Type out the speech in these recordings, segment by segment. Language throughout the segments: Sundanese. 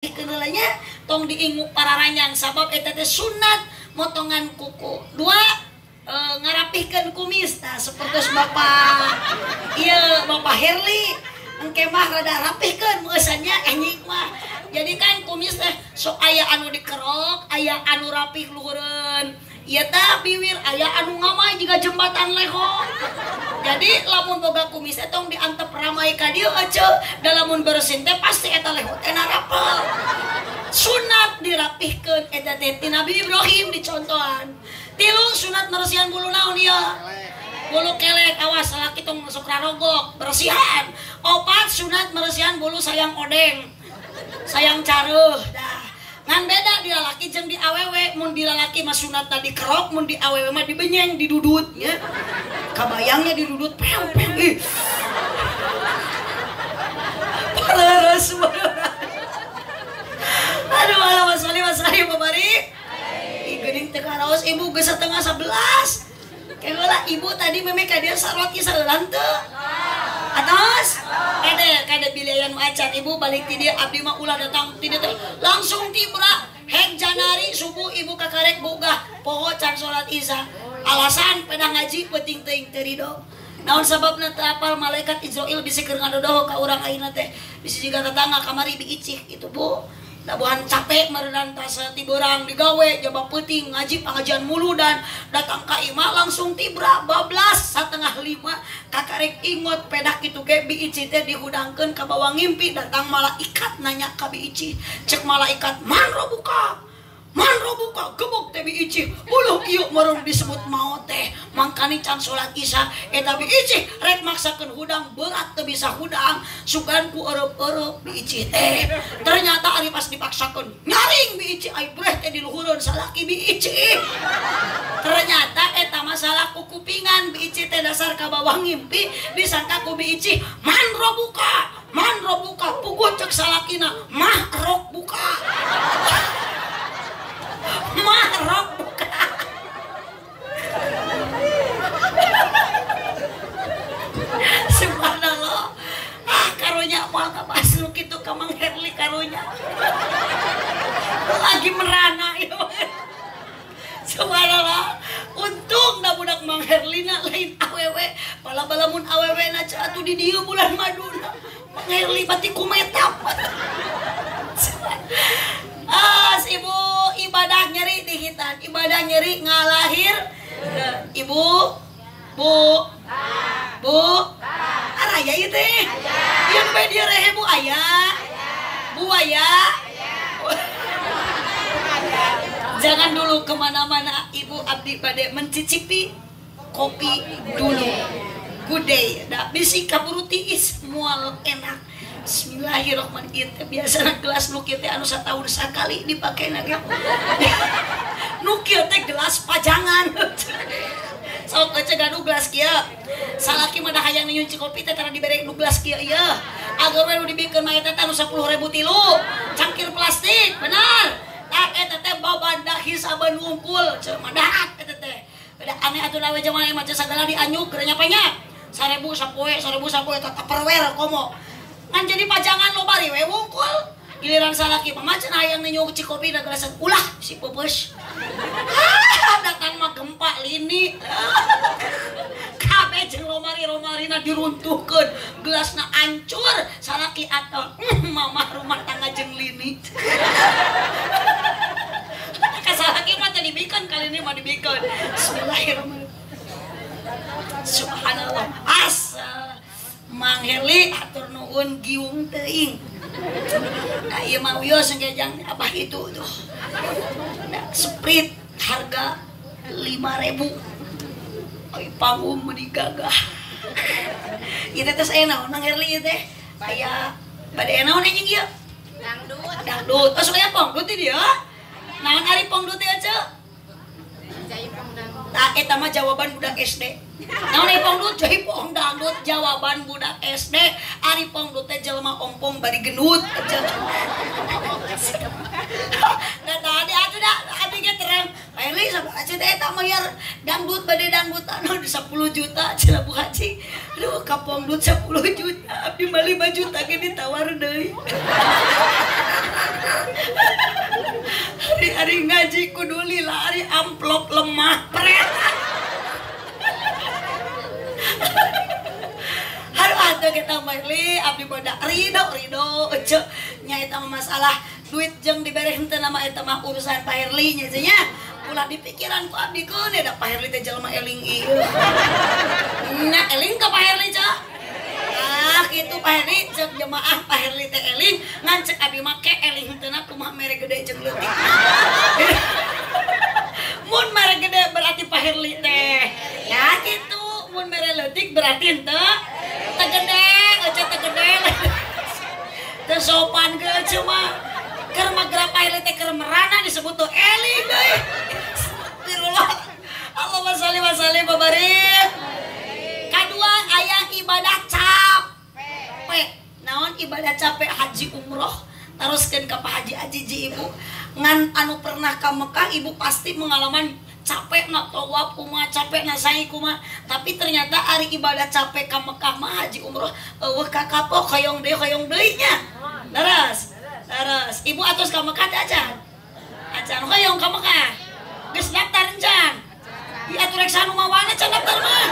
Kenalanya tong diingu pararanyang sabab eta teh sunat motongan kuku. Dua, ngarapihkeun kumis. Nah, seperti Bapak ieu Bapak Herli engke mah rada rapihkeun meusannya anjing mah. Jadi kan kumis teh sok aya anu dikerok, aya anu rapih luhureun. Ieu tah biwir aya anu ngamai jiga jembatan leho. Jadi lamun boga kumis teh tong diantep ramai ka dieu ece, da lamun bersin teh pasti eta leho teh narapel. Sunat dirapihkeun eta teh ti Nabi Ibrahim dicontohan. Tilu, sunat meresihan bulu naon ieu? Bulu kelek, awas salaki tong sok rarogok, bersihan. Opat, sunat meresihan bulu sayang odeng, sayang careuh. Dah. Ngan beda di lalaki jeung di awewe, mun di lalaki mah sunatna dikerok, mun di awewe mah dibenyeng, didudut nya. Kabayangnya didudut pew pew. Ih. Leres. Aduh, ala wasali wasali babari. Ih, geuning teu karaos ibu geus 10.30. Kayak ibu tadi meme ka dieu saroti saeulan teu? Atos? Kade kade bilian acan ibu balik ti dieu, abdi mah ulah datang ti dieu teh langsung tibra hek janari subuh ibu kakarek bogah poho can salat isya. Alasan pedah ngaji peuting teuing teu rido. Naon sababna teu apal malaikat Izrail bisi keur ngadodoho ka urang ayeuna teh. Bisi jiga tetangga kamari biicih itu Bu. Dabuhan capek meureunan tas ti beurang digawe jaba peuting ngaji pengajian mulu dan datang ka imah langsung tibra bablas 4.30 kakarek ingot pedah kitu ge biici teh dihudangkeun ka bawa ngimpi datang malaikat nanya ka biici, cek malaikat man robuka, man robuka, gebok teh biici uluh ieu meureun disebut maot teh mangkani can salat isya eta biici rek maksakeun hudang berat teu bisa hudang sugan ku eureub-eureub biici teh ternyata ari pas dipaksakeun nyaring biici ai breh teh diluhureun salaki biici ternyata eta masalah kukupingan biici teh dasar ka bawah ngimpi disangka ku biici man robuka, man robuka, puguh cek salakina mah rok buka, mah rok buka. Subhanallah. Ah, karunya moal kabahas nu kitu ka Mang Herli karunya. Lagi merana ieu. Subhanallah. Untung da budak Mang Herlina lain awewe. Bala-bala mun awewe na atuh di dieu bulan maduna. Mang Herli pati kumetap. Ah, ibu ibadah nyeri di hitan, ibadah nyeri ngalahir. Ibu, bu, bu, araya ieu teh. Ieu nu bae dieu rehe bu aya. Bu aya. Jangan dulu kemana-mana, ibu abdi bade mencicipi kopi dulu. Good day, da bisi kaburu tiis moal enak. Bismillahirrahmanirrahim. Biasana gelas nu kieu teh anu sataun sakali dipakena ge. Nu kieu teh gelas pajangan. Sok ece gaduh gelas kieu. Salaki mah da hayang nyunci kopi teh tara dibere nu gelas kieu ieu. Agar we nu dibikeun mah eta teh anu 10.000 tilu. Cangkir plastik, benar. Tah eta teh babanda hisaban wungkul, ceu mah dahat eta teh. Beda aneh atuh lawe jaman mah sagala dianyuk geura nyapanya. 1000 sapoe, 1000 sapoe eta tupperware komo. Ngan jadi pajangan loba we wungkul. Giliran salaki mah cenah hayang nyuk kopi da gelasan ulah si peupeus. Datang mah gempa lini. Kabeh jeung lomari-lomarina diruntuhkeun, gelasna ancur, salaki atau mamah rumah tangga jeung lini. Ka salaki mah teh dibikeun, kali ini mah dibikeun. Bismillahirrahmanirrahim. Subhanallah. Asa Mang Herli atur nuhun giung teuing. Nah, ieu mah wios jang abah itu tuh. Nah, Sprite harga 5.000. Oi panggung meuni gagah. Ieu teh tos aya naon Mang Herli ieu teh? Aya bade naon anjing ieu? Dangdut. Dangdut. Oh, sok aya pangdut di dieu? Naon ari pangdut teh ece? Jaipong dangdut. Tah eta mah jawaban budak SD. Naon ari pangdut? Jaipong dangdut jawaban budak SD. Ari pangdut teh jelema ompong bari gendut. Nah tadi atuh da abdi ge terang. Lain sabaraha teh eta mayar dangdut bade dangdutan 10 juta cenah Bu Haji. Aduh ka pangdut 10 juta abdi mah 5 juta ge ditawar deui. Pak Herli abdi boda ridho ridho ece nya eta mah masalah duit jeung dibere henteu nama eta mah urusan Pak Herli nya nya ulah dipikiran ku abdi keun da Pak Herli teh jelema eling ieu nya eling ka Pak Herli cah ah kitu Pak Herli cek jemaah Pak Herli teh eling ngan cek abdi mah ke eling henteu na kumaha mere gede jeung leutik mun mere gede berarti Pak Herli teh ya kitu mun mere leutik berarti henteu teu gede ece teu gede teu sopan ge cuma keur magra Pak Herli teh keur merana disebut tuh eling deui. Astagfirullah. Allahumma sholli wa sallim wa barik. Kadua aya ibadah capek. Naon ibadah capek haji umroh teruskeun ka Pak Haji Ajiji ibu ngan anu pernah ka Mekah ibu pasti pengalaman capek na tawaf kumaha capek na sa'i kumaha tapi ternyata ari ibadah capek ka Mekah mah haji umroh eueuh ka kapok hoyong deui nya. Leres. Leres. Ibu atos ka Mekah teh acan? Acan hoyong ka Mekah. Geus daftar encan? Ieu atuh rek sanu mawana can daftar mah.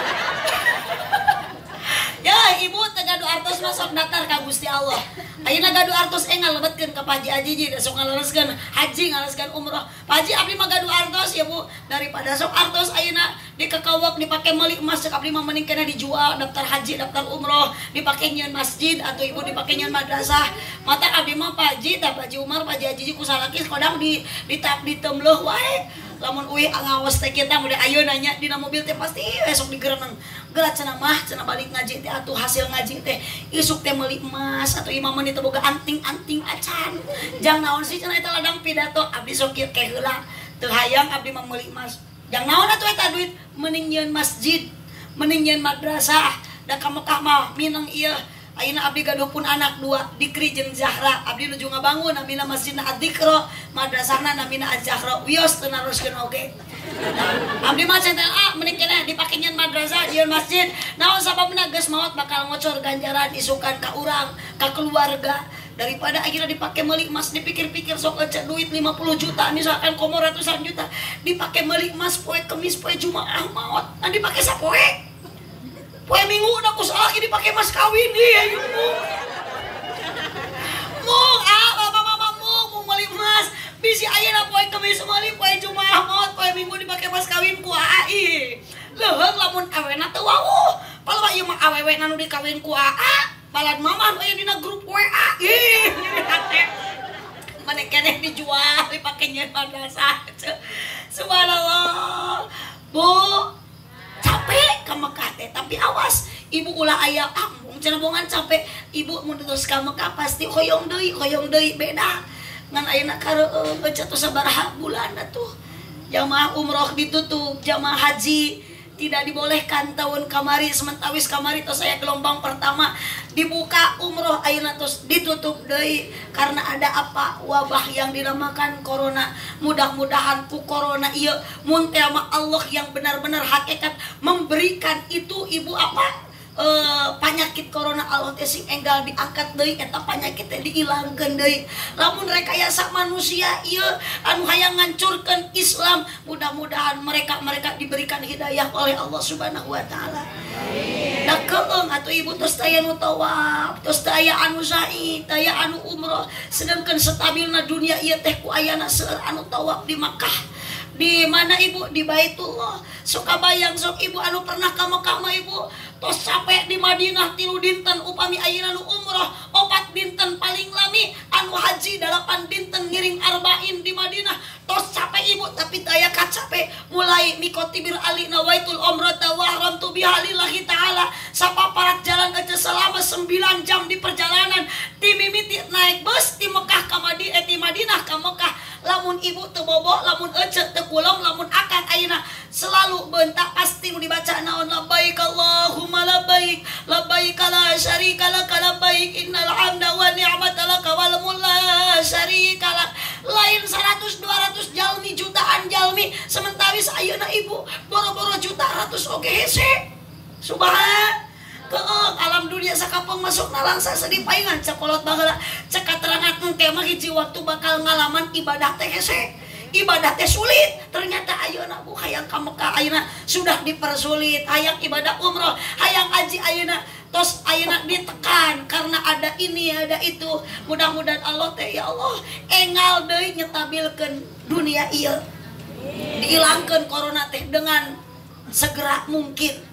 Ya ibu teh gaduh artos mah sok daftar ka Gusti Allah. Ayeuna gaduh artos ngalebetkeun ka Pak Haji Ajiji sok ngalereskeun haji ngalereskeun umroh. Pak Haji abdi mah gaduh artos ya Bu, daripada sok artos ayeuna dikekawak dipake meuli emas cek abdi mah mending kena dijual daftar haji daftar umroh dipake nyieun masjid atau ibu dipake nyieun madrasah. Mata abdi mah Pak Haji tah Pak Haji Umar Pak Haji Ajiji ku salaki kodang di ditap ditemleuh wae. Lamun uih ngawas teh kita udah ayeuna nanya dina mobil teh pasti esok digereneng. Geura cenah mah cenah balik ngaji teh atuh hasil ngaji teh isuk teh meuli emas atau imam mah teh boga anting-anting acan. Jang naon sih cenah eta ladang pidato abdi sok kieu ke heula. Teu hayang abdi mah meuli emas. Jang naon atuh eta duit mending nyieun masjid, mending nyieun madrasah. Da ka Mekah mah mineng ieu. Ayeuna abdi gaduh pun anak dua Dikri jeung Zahra abdi nuju ngabangun namina masjidna Ad-Dikro madrasahna namina Az-Zahra wios teu naroskeun oge. Abdi mah cenah ah mending keneh dipake nyeun madrasah jeung masjid naon sababna geus maot bakal ngocor ganjaran isukan ka urang ka keluarga daripada akhirnya dipake meuli emas dipikir-pikir sok ece duit 50 juta misalkan komo ratusan juta dipake meuli emas poe Kemis poe Jumaah maot nah dipake sapoe poe Minggu udah ku salaki dipake mas kawin nih ayo mung mung ah bapak mama mung mung meuli emas bisi ayeuna poe Kemis meuli poe Jumaah maot poe Minggu dipake mas kawin ku ai leuheung lamun awena teu wawuh palwa ieu mah awewe nu dikawin ku aa balad mama nu aya dina grup WA ih nyeri hate mane keneh dijual dipake nyeun madrasah subhanallah Bu capek ka Mekah teh tapi awas ibu ulah aya ah mung cenah bongan capek ibu mun terus ka Mekah pasti hoyong deui beda ngan ayeuna kareueung ece teh sabaraha bulan atuh jamaah umroh ditutup jamaah haji tidak dibolehkan tahun kamari sementawis kamari tos saya gelombang pertama dibuka umroh ayeuna tos ditutup deui karena ada apa wabah yang dinamakan corona. Mudah-mudahan ku corona ieu mun teh mah Allah yang benar-benar hakikat memberikan itu ibu apa penyakit corona Allah teh sing enggal diangkat deui eta penyakit teh dihilangkeun deui. Lamun rekayasa manusia ieu anu hayang ngancurkeun Islam mudah-mudahan mereka diberikan hidayah oleh Allah Subhanahu wa taala. Da keung atuh ibu tos taya nu tawaf, tos taya anu sa'i, taya anu umroh, sedangkan stabilna dunia ieu teh ku ayana seueur anu tawaf di Makkah. Di mana ibu? Di Baitullah. Suka bayang sok ibu anu pernah ka Mekah mah ibu tos capek di Madinah 3 dinten upami ayeuna nu umroh 4 dinten paling lami anu haji 8 dinten ngiring arba'in di Madinah tos capek ibu tapi daya kacape mulai mikotibir ali nawaitul umrata wa haramtu biha lillahi ta'ala sapaparat jalan aja selama 9 jam di perjalanan ti mimiti naik bus ti Mekah ka Madinah ti Madinah ka Mekah lamun ibu teu bobo lamun ece teu kulem lamun akang ayeuna selalu bentak pasti nu dibaca naon labbaik Allahumma labbaik labbaik la syarika lak labbaik innal hamda wa ni'mata lak wal mulk la syarika lak. Lain 100 200 jalmi jutaan jalmi sementawis ayeuna ibu boro-boro juta ratus oge hese subhan keung alam dunia sakapeng masuk nalangsa sedih paingan cekolot baheula cek katerangan engke mah hiji waktu bakal ngalaman ibadah teh hese ibadah teh sulit ternyata ayeuna bu hayang ka Mekah ayeuna sudah dipersulit hayang ibadah umroh hayang haji ayeuna Tos ayeuna ditekan karena ada ini ada itu. Mudah-mudahan Allah teh ya Allah engal deui nyetabilkeun dunia ieu. Dihilangkeun corona teh dengan segera mungkin.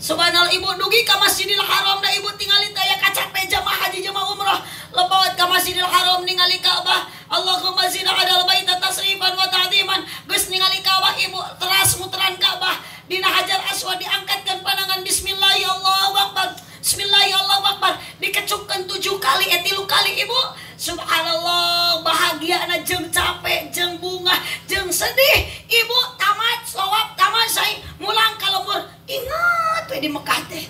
Subhanallah ibu dugi ka Masjidil Haram da ibu tingali teh aya kacape jamaah haji jamaah umroh lebawat ka Masjidil Haram ningali Ka'bah. Allahumma zina adal baita tasrifan wa ta'ziman. Geus ningali Ka'bah ibu teras muteran Ka'bah dina Hajar Aswad diangkatkeun pandangan bismillahirrahmanirrahim. Bismillahirrahmanirrahim dikecupkeun 7 kali 3 kali ibu. Subhanallah bahagiana jeung capek jeung bunga jeung sedih ibu tamat sawab tamat sai mulang ka lembur ingat we di Mekah teh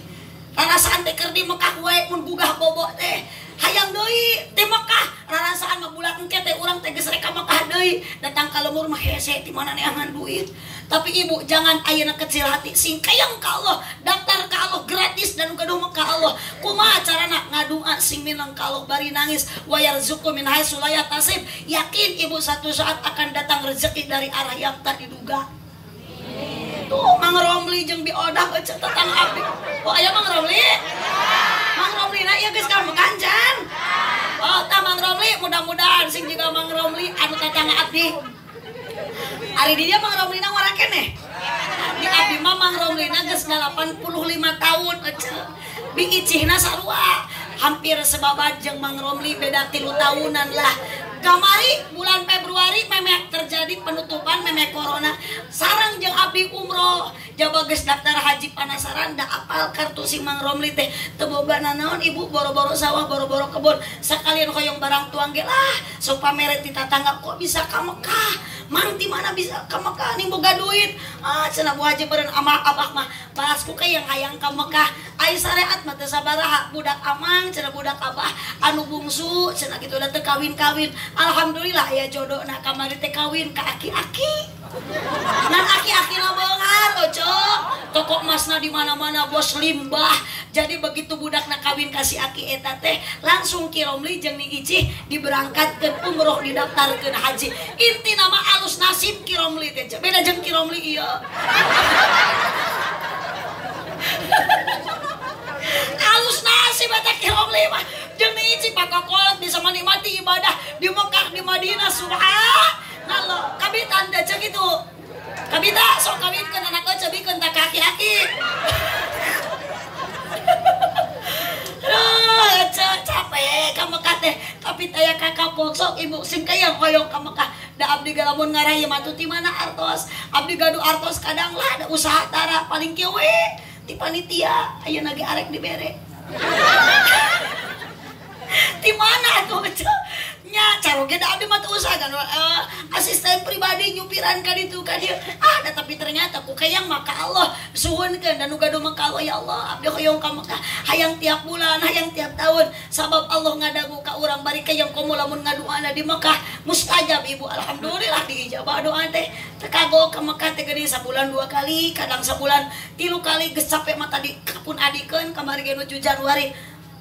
rarasaan teh keur di Mekah wae mun gugah bobo teh hayang deui di Mekah rarasaan mah bulan engke teh urang teh geus rek ka Mekah deui datang ka lembur mah hese ti mana neangan duit. Tapi ibu jangan ayeuna kecil hati sing kayang ka Allah daftar ka Allah gratis dan gaduh mah ka Allah. Kumaha carana ngadua sing minang ka Allah bari nangis wa yarzuqu min haitsu la yahtasib. Yakin ibu satu saat akan datang rezeki dari arah yang tak diduga. Tuh Mang Romli jeung Bi Odah eueuh tetang abdi. Oh aya Mang Romli? Mang Romli na ieu geus ka Mekah can. Oh tah Mang Romli mudah-mudahan sing jiga Mang Romli anu tetangga abdi. Ari di dia Mang Romlina ngora keneh. Di abdi mah Mang Romlina geus 85 tahun ece. Bi icihna sarua. Hampir sebabad jeung Mang Romli beda 3 tahunan lah. Kamari bulan Februari memeh terjadi penutupan memeh corona. Sareng jeung abdi umroh. Jaba geus daftar haji panasaran da apal kartu si Mang Romli teh teu boga nanaon ibu boro-boro sawah boro-boro kebon sakalian hoyong barang tuang ge lah sok pamere ti tatangga kok bisa ka Mekah. Mang ti mana bisa ka Mekah ning boga duit. Ah cenah Bu Haji beureun amah abah mah balas ku hayang hayang ka Mekah. Ai syariat mah teu sabaraha budak amang cenah budak abah anu bungsu cenah kitu da teu kawin-kawin. Alhamdulillah aya jodona kamari teh kawin ka aki-aki. Ngan aki-aki na beunghar ojo. Toko emasna di mana-mana bos limbah. Jadi begitu budakna kawin ka si aki eta teh langsung Ki Romli jeung Ni Icih diberangkatkeun umroh didaftarkeun haji. Inti nama alus nasib Ki Romli teh. Beda jeung Ki Romli ieu. Alus nasib eta Ki Romli mah. Jeung Ni Icih pakakolot bisa menikmati ibadah di Mekah di Madinah subhanallah. Kabitan teh ceuk kitu. Kabita sok kawinkeun anak eueuh bikeun ta ka aki-aki. Aduh, capek ka Mekah teh. Tapi taya ka kapok sok ibu sing kayang hoyong ka Mekah. Da abdi ge lamun ngarah mah ti mana artos. Abdi gaduh artos kadang lah da usaha tara paling kieu we ti panitia ayeuna ge arek dibere. Ti mana atuh nya caroge da abdi mah teu usaha kan asisten pribadi nyupiran ka ditu ka dieu. Ah da tapi ternyata ku kayang maka Allah suhunkeun dan nu gaduh mah ka Allah ya Allah abdi hoyong ka Mekah hayang tiap bulan hayang tiap tahun sabab Allah ngadagu ka urang bari kayang komo lamun ngaduana di Mekah mustajab ibu alhamdulillah diijabah doa teh teu kagok ka Mekah teh geuning sabulan 2 kali kadang sabulan 3 kali geus capek mah tadi kapun adikeun kamari ge nuju Januari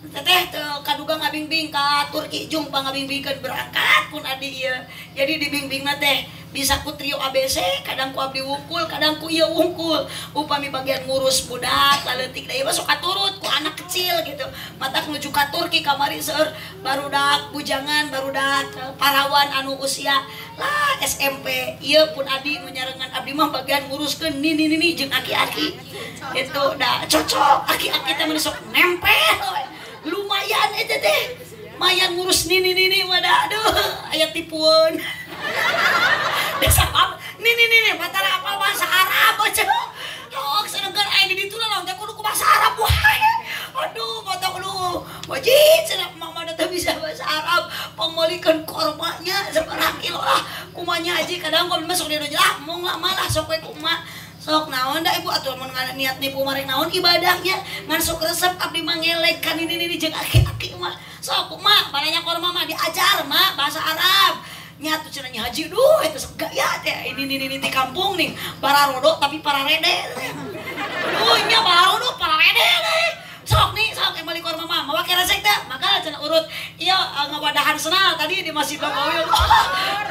teteh kaduga ngabingbing ka Turki jung pangabimbingkeun berangkat pun adi ieu. Jadi dibimbingna teh bisa ku trio ABC, kadang ku abdi wungkul, kadang ku ieu wungkul. Upami bagian ngurus budak laleutik da ieu mah sok katurut ku anak kecil gitu. Matak nuju ka Turki kamari seueur barudak bujangan, barudak parawan anu usia lah SMP. Ieu pun adi nu nyarengan abdi mah bagian nguruskeun nini nini jeung aki-aki. Itu da cocok aki-aki teh mun sok nempel. Lumayan aja teh lumayan ngurus nini nini wadah aduh aya tipuan desa apa nini nini batara apa bahasa Arab aja oh sedengkeun aya di ditu naon teh kudu ku bahasa Arab wae aduh mata kudu wajib cenah mama teh bisa bahasa Arab pangmeulikeun kormanya sabaraha kilo lah kumanya haji kadang kalau masuk di lah mung lah malah sok we kumaha sok naon da ibu atuh mun niat nipu marek naon ibadahnya ngan sok resep abdi mah ngelek kan ini ini jeung aki-aki mah sok mah bananya korma mah diajar mah bahasa Arab nya atuh cenah nya haji duh eta sok gaya teh ini ini di kampung nih pararodo tapi pararede aduh nya pararodo pararede teh sok nih sok meuli korma mah mawa keresek teh maka cenah urut ieu ngawadahan senal tadi di Masjid Nabawi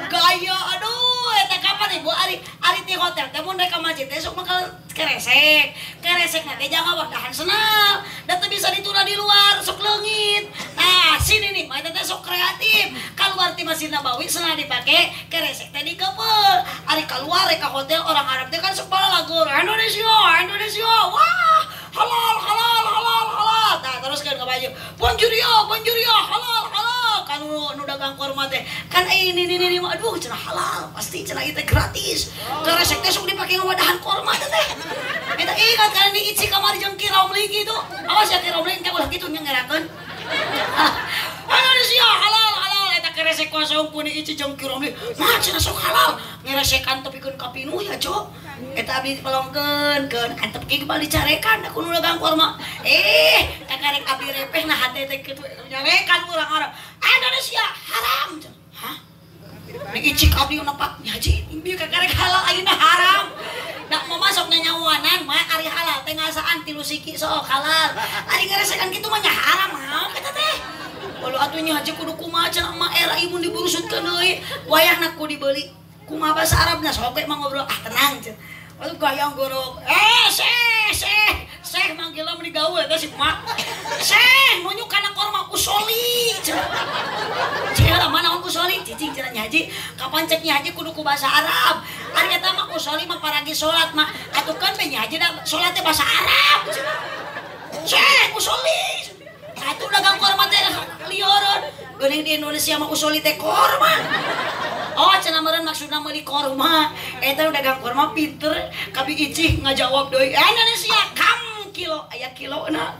gaya aduh eta kapan ibu ari ari ti hotel teh teh mun rek ka masjid teh sok mangkal keresek. Keresek na teh jangan wadahan senal. Da teu bisa dituna di luar, sok leungit. Nah, sini nih, mah teh sok kreatif. Kaluar ti Masjid Nabawi senal dipake, keresek teh dikepeul. Ari kaluar rek ka hotel orang Arab teh kan sok balalagur, Indonesia, Indonesia. Wah, halal, halal, halal, halal. Nah, teruskeun ka baju. Bonjour ya, halal, halal. Kan nu dagang korma teh. Kan ini aduh cenah halal, pasti cenah ieu teh gratis. Keresek teh sok dipake ngawadahan korma teh. Eta ingat kan di Ici kamari jeung Ki Romli gitu. Awas ya Ki Romli engke ulah kitu nya ngerakeun. Indonesia halal halal eta keresek kosong pun Ici jeung Ki Romli. Mah cenah sok halal. Ngeresekan tepikeun ka pinuh ya, Cok. Eta abdi pelongkeun keun antep ki bali carekan ku nu dagang korma. Kakarek abdi repeh nah hate teh kitu nyarekan urang Arab. Indonesia haram. Hah? Ni Ici abdi nepak haji bieu kakarek halal ayeuna haram. Dak mau masuk nyanyawanan mah ari halal teh ngasaan tilu siki sok halal. Ari ngeresekan kitu mah nya haram mah eta teh. Walu atuh nya haji kudu kumaha cenah mah era imun diburusutkeun deui. Wayahna ku dibeli. Kumaha bahasa Arabna sok we mah ngobrol ah tenang cenah. Atuh gayang gorok. Seh manggilna meni gaul eta si mak. Seh nunjuk kana korma usoli cenah. Cenah mana usoli cicing cenah nya haji. Kapan cek nya haji kudu ku bahasa Arab. Ari eta mah usoli mah paragi salat mah. Atuh kan we nya haji da salat teh bahasa Arab cenah. Seh usoli. Atuh dagang korma teh lioreun. Geuning di Indonesia mah usoli teh korma. Oh cenah meureun maksudna meuli korma. Eta nu dagang korma pinter kabi icih ngajawab deui. Indonesia kam kilo aya kilona.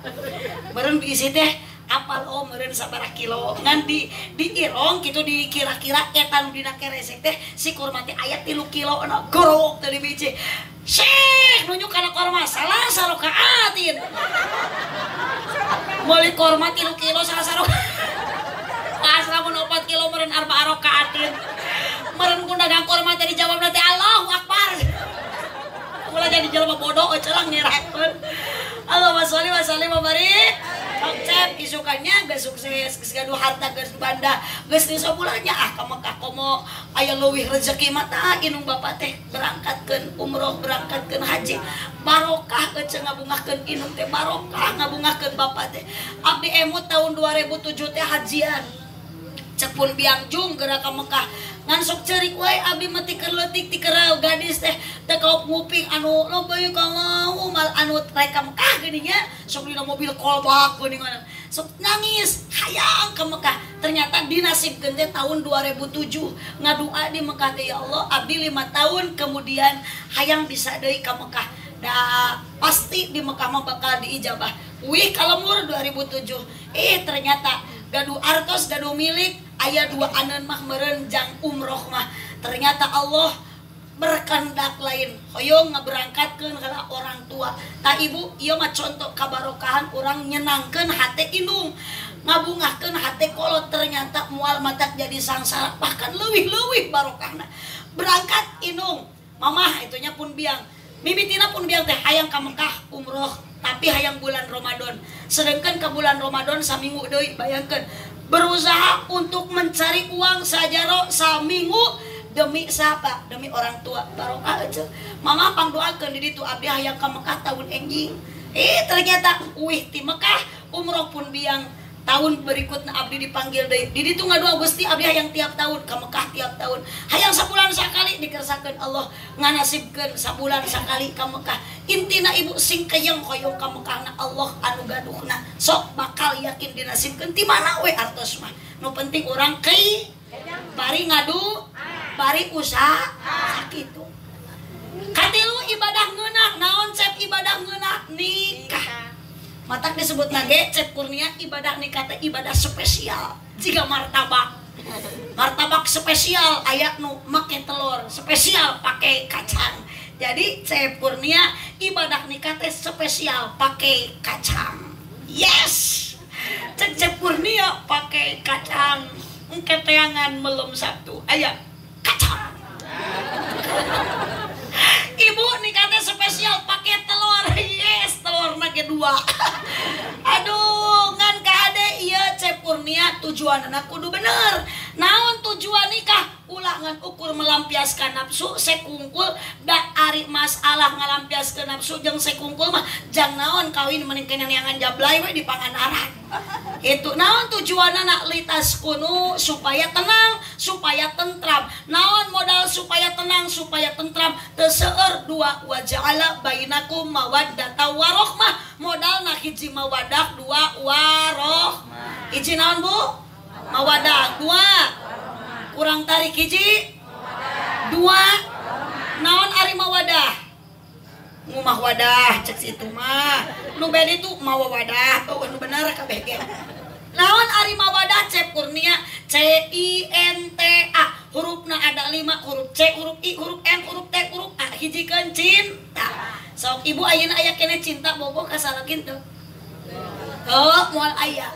Meureun diisi teh apal oh meureun sabaraha kilo. Ngan di irong kitu dikira-kira eta nu dina keresek teh si korma teh aya 3 kilo na. Gorok teh di biji. Syekh nunjuk kana korma salah sarokaatin. Meuli korma 3 kilo salah sarokaat. Pas lamun 4 kilo meureun arba rokaatin. Meureun ku dagang korma teh dijawab teh Allahu Akbar. Ulah jadi jelema bodoh celang nyerakeun. Allahumma sholli wa sallim wa barik. Cep isukannya geus sukses, geus gaduh harta, geus banda, geus sabulannya ah ka Mekah komo aya leuwih rezeki mah tah inung bapak teh berangkatkeun umroh, berangkatkeun haji. Barokah ece ngabungahkeun inung teh barokah ngabungahkeun bapak teh. Abdi emut tahun 2007 teh hajian. Cek pun biang jung geura ka Mekah. Ngan sok ceurik wae abdi mah ti keur leutik ti keur gadis teh teh kaop nguping anu loba kalau mal anu rek ka Mekah geuning nya sok dina mobil kolbak geuning sok nangis hayang ka Mekah. Ternyata dinasibkeun teh tahun 2007 ngadua di Mekah teh ya Allah abdi 5 tahun kemudian hayang bisa deui ka Mekah. Da pasti di Mekah mah bakal diijabah. Wih kalemur 2007. Ternyata gaduh artos gaduh milik aya 2 aneun mah meureun jang umroh mah. Ternyata Allah berkehendak lain. Hoyong ngaberangkatkeun kana orang tua. Ta ibu ieu mah contoh kabarokahan urang nyenangkeun hate indung. Ngabungahkeun hate kolot ternyata moal matak jadi sangsara bahkan leuwih-leuwih barokahna. Berangkat indung. Mamah itunya pun biang. Mimitina pun biang teh hayang ka Mekah umroh tapi hayang bulan Ramadan. Sedangkan ke bulan Ramadan saminggu deui bayangkeun. Berusaha untuk mencari uang sajaro saminggu demi siapa? Demi orang tua. Barokah aja. Mama pangdoakeun di ditu abdi hayang ka Mekah tahun enjing. Ternyata uih ti Mekah umroh pun biang tahun berikutnya abdi dipanggil deui. Di ditu ngadua Gusti abdi hayang tiap tahun ka Mekah tiap tahun. Hayang sabulan sakali dikersakeun Allah nganasibkeun sabulan sakali ka Mekah. Intina ibu sing keyeng hoyong ka Mekahna Allah anu gaduhna. Sok bakal yakin dinasibkeun ti mana we artos mah. Nu penting urang kei bari ngadu bari usaha sakitu. Katilu ibadah ngeunah naon cep ibadah ngeunah nikah. Matak disebut nage Cep Kurnia ibadah nikah teh ibadah spesial jika martabak. Martabak spesial aya nu make telur, spesial pakai kacang. Jadi Cep Kurnia ibadah nikah teh spesial pakai kacang. Yes. Cek Cep Kurnia pakai kacang. Engke teangan melem Sabtu aya kacang. Ibu nikah teh spesial pakai telur. Yes, telur nage 2. Aduh, ngan ka ade ieu Cep Kurnia tujuanna kudu bener. Naon tujuan nikah? Ulah ngan ukur melampiaskan nafsu sekungkul da ari masalah ngalampiaskeun nafsu jeung sekungkul mah jang naon kawin mending neangan jablay we di Pangandaran. Itu naon tujuanna litas kunu supaya tenang, supaya tentram. Naon modal supaya tenang, supaya tentram? Teu seueur dua waja'ala bainakum mawaddata warohmah. Modalna hiji mawadah, dua warohmah. Hiji naon Bu? Mawadah, dua kurang tarik hiji dua naon ari mawadah ngumah wadah cek situ mah nu bedi itu mawa wadah oh nu bener kabeh ge naon ari mawadah Cep Kurnia C I N T A hurufna ada 5 huruf C huruf I huruf N huruf T huruf A hijikeun cinta sok ibu ayeuna aya keneh cinta bogoh ka salaki teu oh moal aya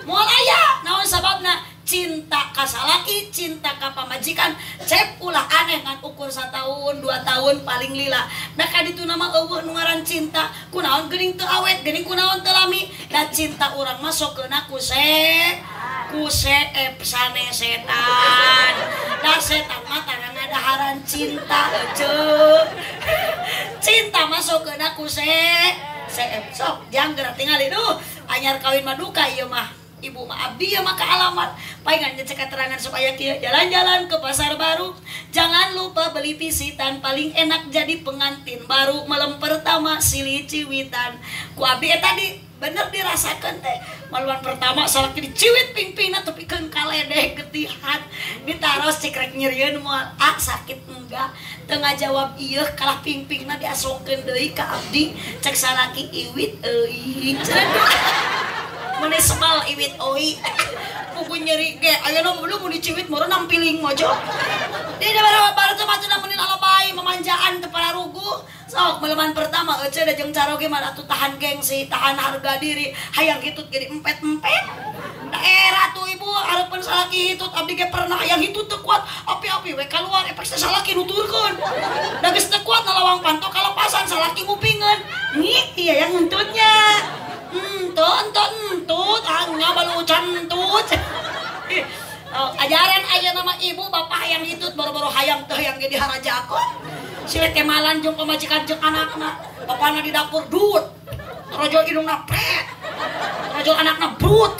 moal aya naon sababna cinta ka salaki, cinta ka pamajikan, Cep ulah aneh ngan ukur 1 tahun, 2 tahun paling lila. Da ka ditu nama eueuh nu ngaran cinta, kunaon geuning teu awet, geuning kunaon teu lami. Da cinta urang mah sokeuna ku seep sane setan. Da setan mah tara ngadaharan cinta euceuh. Cinta mah sokeuna ku seep. Sok jang geura tingali duh, anyar kawin mah duka ieu mah. Ibu mah abdi ya maka alamat palingan cek keterangan supaya kieu jalan-jalan ke pasar baru jangan lupa beli pisitan paling enak jadi pengantin baru malam pertama silih ciwitan ku abdi eta tadi bener dirasakeun teh maluan pertama salaki diciwit pingpingna tepikeun kaledeh getihan ditaros cek rek nyerieun moal ah sakit enggak teu ngajawab ieu kalah pingpingna diasongkeun deui ka abdi cek salaki iwit euy mene sebal iwit oi pugu nyeri ge ayeuna belum mun diciwit meureun nampiling mojo di daerah barat mah cenah meunin alabay memanjaan teu pararuguh sok meleman pertama euceu da jeung caroge mah atuh tahan gengsi tahan harga diri hayang hitut ge diempet-empet daerah tuh ibu hareupeun salaki hitut abdi ge pernah hayang hitut teu kuat api-api we kaluar efek teh salaki nuturkeun da geus teu kuat nalawang panto kalepasan salaki ngupingeun ngik ieu yang ngentutnya entut, ah balu cantut. Oh, ajaran aya nama ibu bapak hayang hitut boro-boro hayang teh hayang ge diharajakeun. Silet temalan jeung pamajikan jeung anakna. Bapana di dapur dut. Rojo indungna pret. Rojo anakna brut.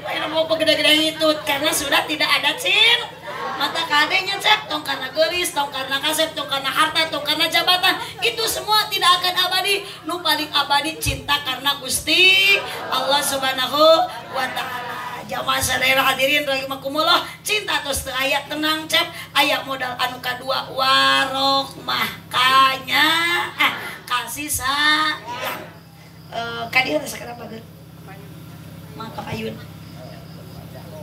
Ayeuna mau pegede-gede hitut karena sudah tidak ada cin. Mata kadenya Cep, tong karena gelis, tong karena kasep, tong karena harta, tong karena jabatan, itu semua tidak akan abadi. Nu paling abadi cinta karena Gusti Allah Subhanahu wa taala. Jamaah sadaya hadirin rahimakumullah, cinta terus teu aya tenang Cep, aya modal anu kadua warohmah kanya kasih sayang. Ka dieu teh sakedap bageut. Mah ka payun.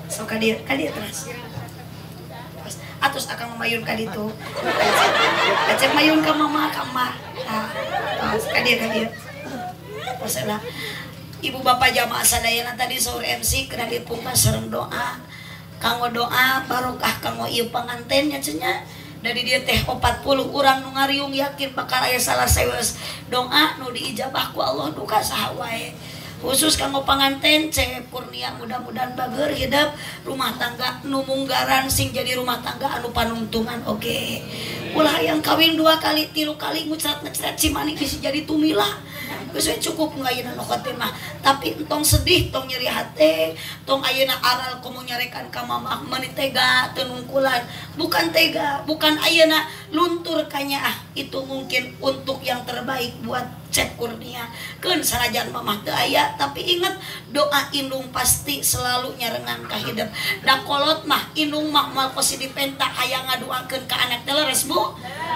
Sok ka dieu terus. Atus akang mayun ka ditu. Acep mayun ka mama ka emak. Ka dieu ka dieu. Pasala ibu bapak jamaah sadayana tadi sahur MC kena dipungkas sareng doa. Kanggo doa barokah kanggo ieu panganten nya cenah. Dari dia teh 40 urang nu ngariung yakin bakal aya salah sawios doa nu diijabah ku Allah duka saha wae. Khusus kanggo panganten Cep Kurnia mudah-mudahan bager hidup rumah tangga nu munggaran sing jadi rumah tangga anu panungtungan oge. Ulah hayang kawin 2 kali 3 kali ngucrat-ngecret cimani bisa jadi tumilah. Geus we cukup ayeuna nu khotimah. Tapi entong sedih, tong nyeri hate, tong ayeuna aral komo nyarekan ka mamah meuni tega teu nungkulan. Bukan tega, bukan ayeuna luntur kanyaah. Itu mungkin untuk yang terbaik buat Cep Kurnia. Keun sanajan mamah teu aya, tapi ingat doa indung pasti selalu nyarengan ka hidup. Da kolot mah indung mah moal kosi dipenta hayang ngaduakeun ka anak teh leres Bu.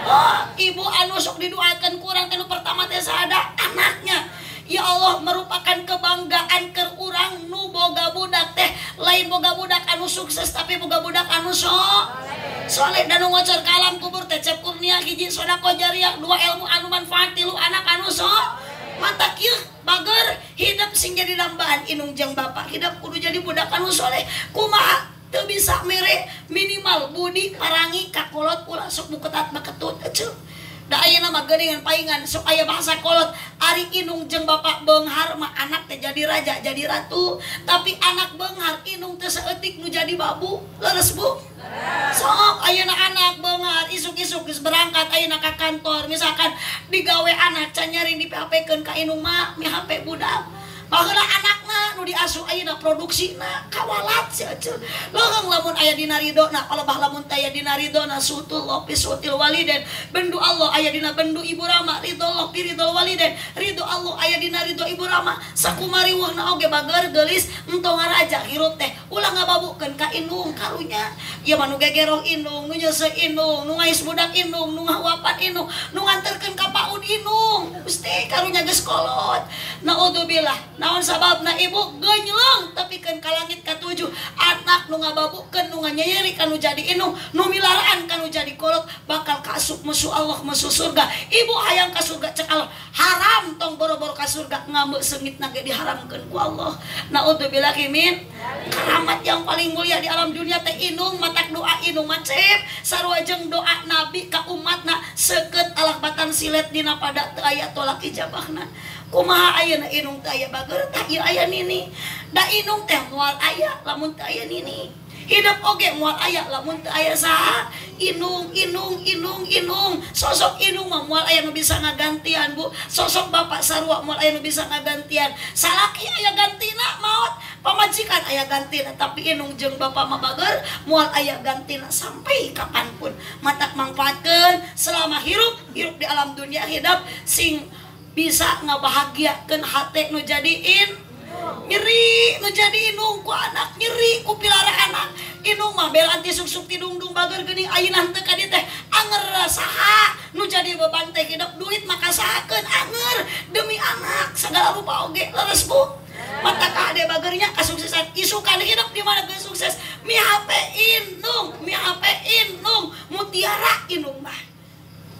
Oh, ibu anu sok didoakeun kurang teh nu pertama teh sada anaknya. Ya Allah merupakan kebanggaan keur urang nu boga budak teh lain boga budak anu sukses tapi boga budak anu soleh dan nu ngocor ka alam kubur teh Cep Kurnia hiji sedekah jariah 2 ilmu anu manfaat 3 anak anu mata kieu bager hidup sing jadi dambaan indung jeung bapak hidup kudu jadi budak anu soleh kumaha teu bisa mere minimal budi parangi ka kolot ulah sok buketat baketut eceu. Da ayeuna mah geuningan paingan sok aya bahasa kolot ari inung jeung bapak beunghar mah anak teh jadi raja jadi ratu tapi anak beunghar inung teh saeutik nu jadi babu. Leres Bu? Sok ayeuna anak beunghar isuk-isuk geus berangkat ayeuna ka kantor misalkan digawe anak can nyaring di PHP-keun ka inung mah mi HP budak. Baheula anakna nu diasuh ayeuna produksina kawalat si eceu. Leuheung lamun aya dina ridona palebah lamun teh aya dina ridona sutullah fi sutil waliden. Bendu Allah aya dina bendu ibu rama ridho Allah fi ridho waliden. Ridho Allah aya dina ridho ibu rama. Sakumari weuhna oge bager geulis entong ngaraja hirup teh ulah ngababukeun ka indung karunya. Ieu mah nu gegeroh indung, nu nyeuseuh indung, nu ngais budak indung, nu ngahuapan indung, nu nganterkeun ka paud indung. Gusti karunya geus kolot. Naudzubillah. Naon sababna ibu genyeleng tapi keun ka langit katujuh anak nu ngababukeun nu nganyeri kanu jadi indung nu milaraan kanu jadi kolot bakal kaasup musuh Allah musuh surga. Ibu hayang ka surga cek Allah haram tong boro-boro ka surga ngambek seungitna ge diharamkeun ku Allah. Naudzubillahi min keramat yang paling mulia di alam dunia teh indung matak doa indung macep sarua jeung doa nabi ka umatna seukeut alakbatan silet dina pada teu aya tolak ijabahna. Kumaha ayeuna indung teh aya bager tah ieu aya nini. Da indung teh moal aya lamun teu aya nini. Hidup oge moal aya lamun teu aya saha. Indung indung indung indung. Sosok indung mah moal aya nu bisa ngagantian Bu. Sosok bapak sarua moal aya nu bisa ngagantian. Salaki aya gantina maot, pamajikan aya gantina, tapi indung jeung bapak mah bager moal aya gantina sampai kapanpun. Matak mangfaatkeun selama hirup, hirup di alam dunia hidup sing bisa ngabahagiakeun hate nu jadiin nyeri nu jadi indung ku anak nyeri ku pilara anak indung mah belan ti suk-suk ti dungdung bager geuning ayeuna teu ka dieu teh anger saha nu jadi beban teh hidup duit maka sahakeun anger demi anak segala rupa oge leres Bu. Mata kahade bagernya kasuksesan isukan hidup di mana geus sukses mi HP indung mi HP indung mutiara indung mah.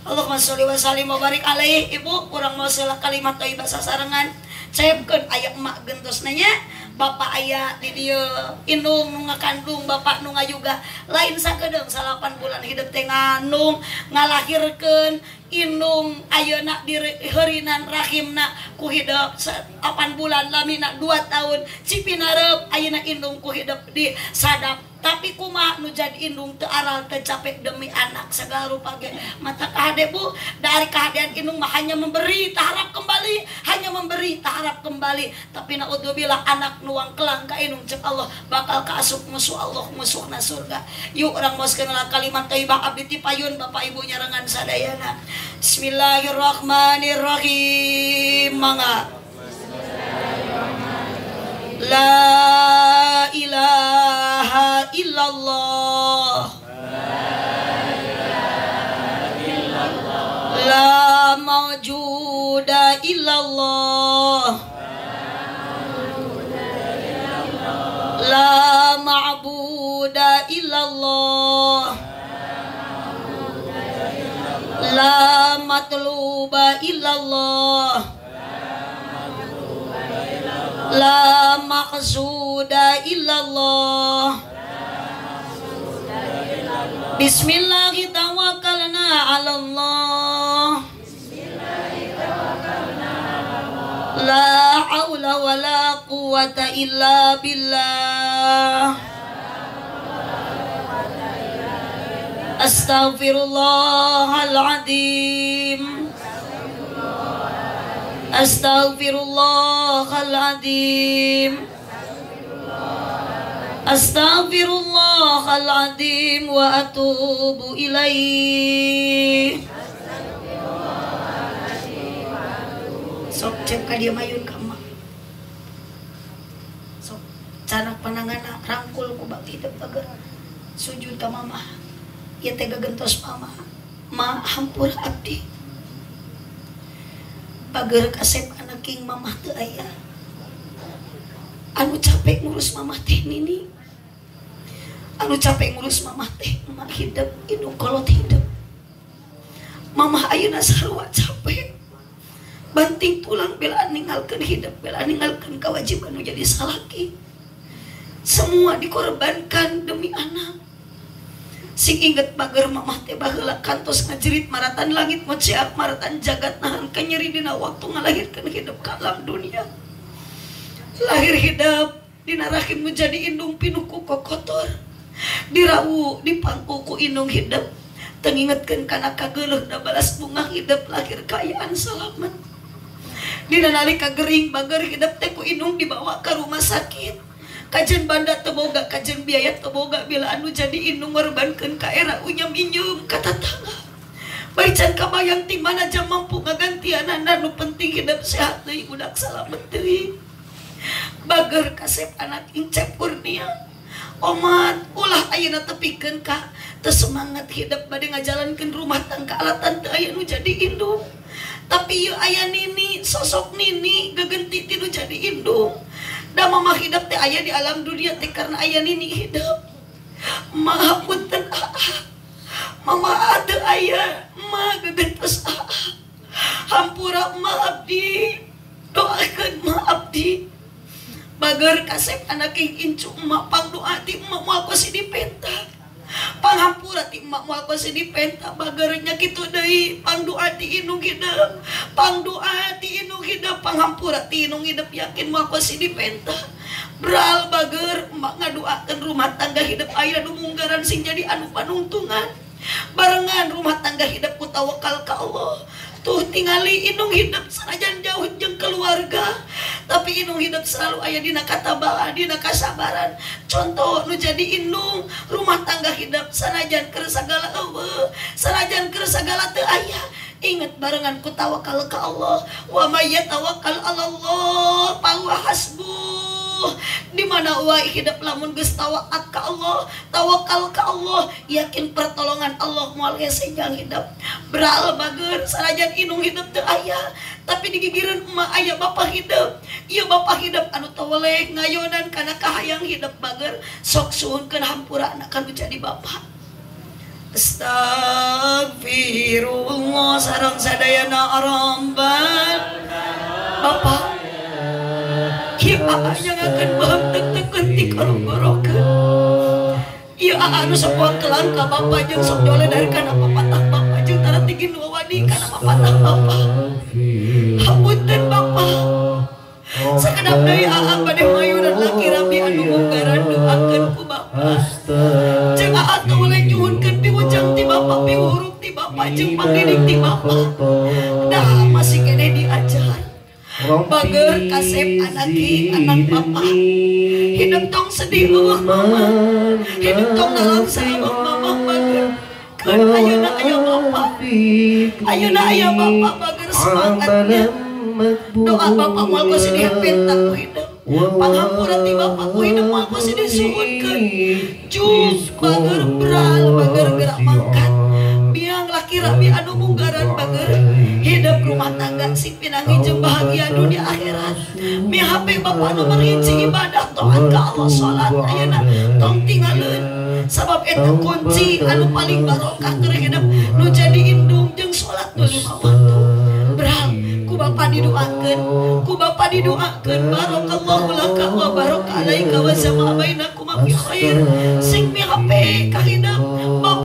Allahumma sholli wa sallim wa barik alaihi. Ibu kurang mau salah kalimat thayyibah sasarengan cepkeun aya emak gentosna nya bapak aya di dieu indung nu ngakandung bapak nu ngayuga lain sakedeung 8 bulan hidup teh ngandung ngalahirkeun indung ayeuna diheurinan rahimna ku hidup 8 bulan lamina 2 tahun cipinareup ayeuna indung ku hidup di sadap tapi kumaha nu jadi indung teu aral teu capek demi anak segala rupa ge mata kahade Bu dari kahadean indung mah hanya memberi tak harap kembali hanya memberi tak harap kembali tapi naudzubillah anak nuang kelang ka indung cek Allah bakal kaasup musuh Allah musuhna surga. Yuk urang maoskeun kalimat thayyibah abdi ti payun bapak ibu nyarengan sadayana. Bismillahirrahmanirrahim. Mangga. La ilaha illallah. La mawjuda illallah. La ma'buda illallah. La matluba illallah. La maqsuda illallah. Bismillahi tawakkalna 'ala Allah. La haula wala quwata illa billah. Astaghfirullahaladzim. Astaghfirullahaladzim. Astaghfirullahaladzim wa atubu ilaih. Sok cek ka dieu mayun ka emak. Sok canak panangana rangkul ku bakti hidup bager. Sujud ka mamah. Ieu teh gagentos mama. Ma hampura abdi. Bager kasep anak king mamah teu aya. Anu capek ngurus mamah teh nini. Anu capek ngurus mamah teh emak hidup, indung kolot hidup. Mamah ayeuna sarua capek. Banting tulang bela ninggalkeun hidup, bela ninggalkeun kewajiban nu jadi salaki. Semua dikorbankan demi anak. Sing inget bager mamah teh baheula kantos ngajerit maratan langit moceak maratan jagat nahan kanyeri dina waktu ngalahirkeun hidup ka alam dunia. Lahir hidup dina rahim nu jadi indung pinuh ku kokotor. Dirawu dipangku ku indung hidup. Teu ngingetkeun kana kageuleuh da balas bunga hidup lahir kaayaan salamet. Dina nalika gering bager hidup teh ku indung dibawa ka rumah sakit. Kajen banda teboga, kajen biaya teboga bila anu jadi indung ngorbankeun ka era unyam inyeum ka tatangga. Bari can kabayang ti mana jam mampu ngagantianana nu penting hidup sehat deui budak salamet deui. Bager kasep anak Incep Kurnia. Omat ulah ayeuna tepikeun ka teu semangat hidup bade ngajalankeun rumah tangga alatan teu aya nu jadi indung. Tapi ieu aya nini, sosok nini gegenti ti nu jadi indung. Da mama hidup teh aya di alam dunia teh karena aya nini hidup. Maha punten aa. Mama teu aya, ma gegentos aa. Hampura ma abdi, doakeun ma abdi. Bager kasep anak incu emak pangdoa ti emak moal kosi dipenta. Panghampura ti emak moal kosi dipenta bagernya kitu deui pangdoa ti indung hidup. Pangdoa ti indung hidup, panghampura ti indung hidup yakin moal kosi dipenta. Bral bager emak ngadoakeun rumah tangga hidup aya nu munggaran sing jadi anu panungtungan. Barengan rumah tangga hidup ku tawakal ka Allah. Tuh tingali indung hidup sanajan jauh jeung keluarga, tapi indung hidup selalu aya dina katabahan, dina kasabaran. Contoh nu jadi indung rumah tangga hidup sanajan keur sagala eueuh, sanajan keur sagala teu aya. Ingat barengan ku tawakal ka Allah. Wa may yatawakkal 'alallah fa huwa hasbuh. Di mana wae hidup lamun geus tawaat ka Allah, tawakal ka Allah, yakin pertolongan Allah moal hese jang hidup. Beral bager sanajan indung hidup teu aya, tapi digigireun emak aya bapa hidup. Ieu bapa hidup anu taweleh ngayonan kana kahayang hidup bager, sok suhunkeun hampurana ka nu jadi bapa. Astagfirullah sareng sadayana aramban. Bapak ieu aa nyangakeun baheum teuk-teukeun ti korong-gorokeun. Ieu aa anu sok kelang ka bapa jeung sok joledar kana papatah bapa jeung tara tinggi nu wani kana papatah bapa. Hapunten bapa. Sakedap deui aa bade mayuran laki rabi anu munggaran doakeun ku bapa. Jeung aa teu boleh nyuhunkeun piwujang ti bapa, piwuruk ti bapa jeung pangdidik ti bapa. Dah masih keneh diajar. Bager kasep anaki anak bapak. Hidup tong sedih eueuh mama. Hidup tong nalangsa eueuh mama bager. Keun ayeuna aya bapak. Ayeuna aya bapak bager semangatnya. Doa bapak moal ku sedih penta ku hidup. Panghampura ti bapak ku hidup moal ku sedih suhunkeun. Jus bager beral bager gerak mangkat. Biang laki rabi anu munggaran bager. Hidup rumah tangga sing pinangi jeung bahagia dunia akhirat. Mi HP bapak nomor hiji ibadah taat ka Allah salat ayeuna tong tinggalin. Sabab eta kunci anu paling barokah keur hidup nu jadi indung jeung salat nu lima waktu. Beral ku bapa didoakeun, ku bapa didoakeun barakallahu laka wa baraka alaika wa sama bainakum fi khair. Sing mi HP ka hidup